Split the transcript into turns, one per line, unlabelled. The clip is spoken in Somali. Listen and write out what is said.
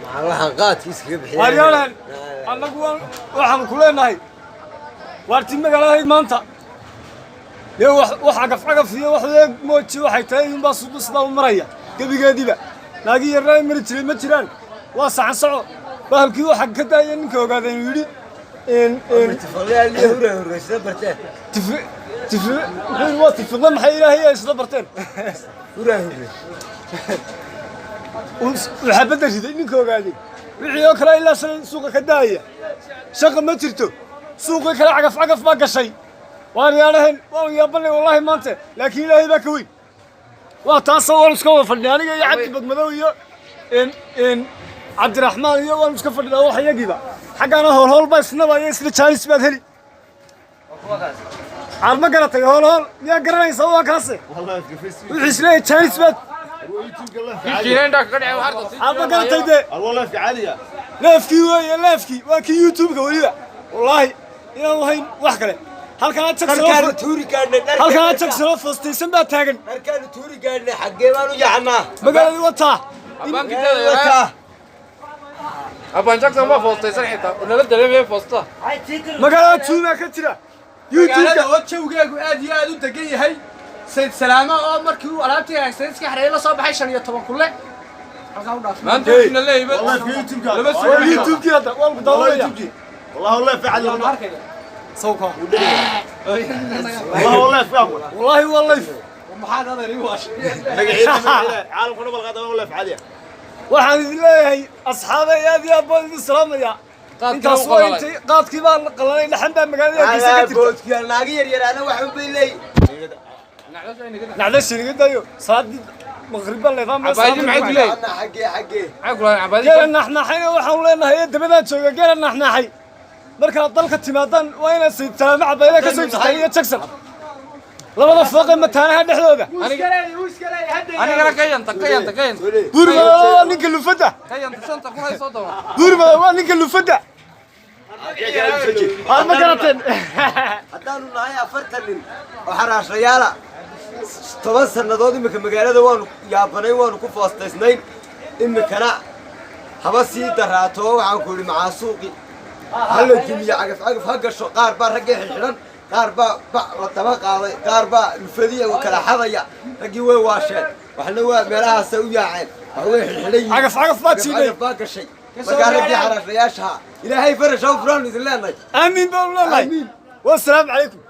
Waxaan qaadki iskaga bixiya.
Waaryaalan, annagu waxaanu ku leenahay waartii magaaladahayd maanta dee wax cagaf cagaf iyo wax leeg mooji waxay tahay unbaa suuqa sidaa u maraya gebigeediiba. Naagii yarna ay mari jiray ma jiraan, waa saxan soco. Bahalkii waxa ka daaya ninka ogaaday inuu yidhi
Tifaqyaal hura huraysa barteen.
Tifi tifi muxuu yidhi? Waa tifiqle maxay ilaahay ay isla barteen.
Hura huray.
Uu xabadda riday ninka ogaaday wixii oo kale ilaa shalay suuqa ka daaya. Shaqa ma jirto, suuqii kale cagaf cagaf baa gashay. Waan yaadhahen, waanu yaabanay wallaahi maanta, laakiin ilaahay baa ka weyn. Waa taasoo waanu iska wada fadhinay, aniga iyo Cabdi Bagmadow iyo n Cabdiraxmaan iyo waanu iska fadhinaa. Wax iyagiiba xaggaana hool hool baa isnaba iyo isla jaanis baad heli. Caad ma garatay? Hool hool miyaa garanaysa? Waa kaase wuxuu isleeyahay jaanis baad. Caad ma garatay dee? Live-kii weeye, live-kii waa kii YouTube-ka weliba. Wallaahi inaan lahayn wax kale halkana
Dharkaanu tuuri gaadhnay.
Halkana jagsanoo foostaysan baa taagan.
Dharkaanu tuuri gaadhnay, xaggee baan u yaacnaa?
Magaaladii wataa.
Wataa.
Abaan Jackson ma foostaysan xitaa nala dareemaya foosta.
Magaalada tuumaa ka jira
Magaalada
YouTube-ka.
oo jawgeegu aad iyo aad u degan yahay, Sayid Salaama oo markii uu alaabtii hagaagsanay iska xareeyay la soo baxay 15 kulle halkaa u dhaafay.
Maanta ina leeyahay lama
Waa
sugi.
YouTube-kii hadda waa lagu daawanaya.
Waan arkaya.
Sawka wallaahi waa live.
Maxaad adeer ii waashay?
Waxaan idin leeyahay asxaabay, aad iyo aad baan idin salaamayaa. Intaas waa intay qaadkii baa qalanay, dhaxan baa magaalada hargeysa ka jirta.
Boodkiya naagi yar yaraana waxun bay leeyihin.
Nacdasha inaga daayo, salaadii maqrib baa leedaa.
Cabaayadii maxay ku leeyihin?
Xaggee, xaggee?
Maxay ku lahayn cabaayadii?
Geela naaxnaaxayna waxaanu leenahay ee dabadaan jooga geela naaxnaaxay. Markaad dalka timaadaan waa inaad Sayid Salaamo cabaayada ka soo ibsataan iyo Jackson labada fooqee mataanaha dhexdooda.
Anigana ka yanta, ka yanta, ka yanta.
Buurmada waa ninka lufadda.
Ka yanta 5,000 ay soo doona.
Buurmada waa ninka lufadda. Aad ma garateen?
Haddaanu nahay 40 nin oo xaraashayaala, 10 sannadood iminka magaalada waanu yaabanay, waanu ku foostaysnayn. Iminkana haba sii daraato. Waxaan ku idhi macaasuuqi hala dumiye, cagaf cagaf ha gasho. Qaar baa raggii xidxidhan, qaar baa bac la daba qaaday, qaar baa lufadiya kala xadaya. Raggii way waasheen, waxna waa meelahaasay u yaaceen, wax way xidxidhan yihiin.
Cagaf cagaf baa jiiday.
Cagaf baa gashay. Markaa raggii xaraashayaashaha ilaahay farasha u furaanu idin leenahay.
Aamiin baanu leenahay.
Aamiin.
Wasalaamu calaykum.